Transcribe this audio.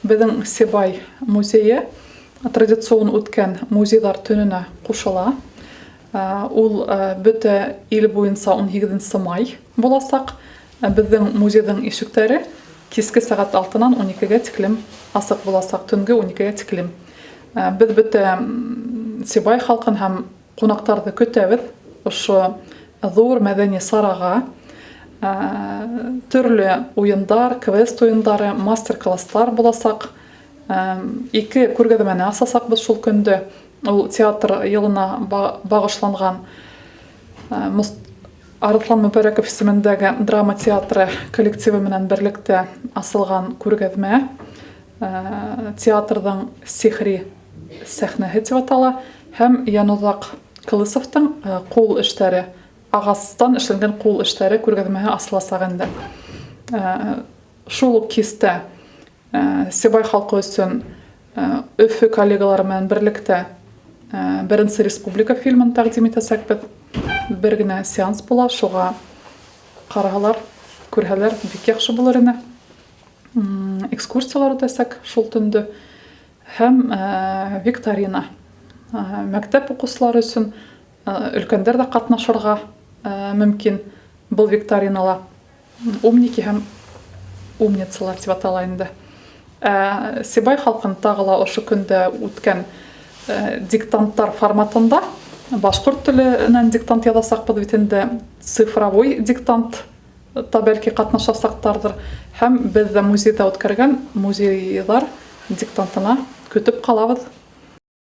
Беҙҙең Сибай музейы традицион үткән музейҙар төнөнә ҡушыла. Ул бөтә ил буйынса 18 май буласаҡ. Беҙҙең музейҙың ишектәре киске сәғәт алтынан 12-гә тиклем асыҡ буласаҡ, төнгө 12-гә тиклем. Беҙ бөтә Сибай халҡын һәм ҡунаҡтарҙы көтәбеҙ ошо ҙур мәҙәни сараға. Төрлө уйындар, квест уйындары, мастер-класстар буласаҡ. Ике күргәҙмәне асасаҡбыҙ шул көндө. Ул театр йылына бағышланған Арыҫлан Мөбәрәков исемендәге драма театры коллективы менән берлектә асылған күргәҙмә. Театрҙың сихри сәхнәһе тип атала һәм Януҙаҡ Кылысовтың ҡул эштәре, ағастан эшләнгән ҡул эштәре күргәҙмәһе асыласаҡ инде. Шул уҡ кистә Сибай халҡы өсөн Өфө коллегалары менән берлектә Беренсе республика фильмын тәкъдим итәсәкбеҙ. Бер генә сеанс була, шуға караһалар, күрһәләр бик яҡшы булыр ине. Экскурсиялар үтәсәк шул төндө һәм викторина. Мәктәп уҡыусылары өсөн өлкәндәр ҙә ҡатнашырға мөмкин был викторинала. Умники һәм умницалар тип атала инде. Ә Сибай халҡын тағы ла ошо көндә үткән диктанттар форматында башҡорт теленән диктант яҙасаҡбыҙ бит инде, цифровой диктант та бәлки ҡатнашасаҡтарҙыр. Һәм беҙ ҙә музейҙа үткәргән музейҙар диктантына көтөп ҡалабыҙ.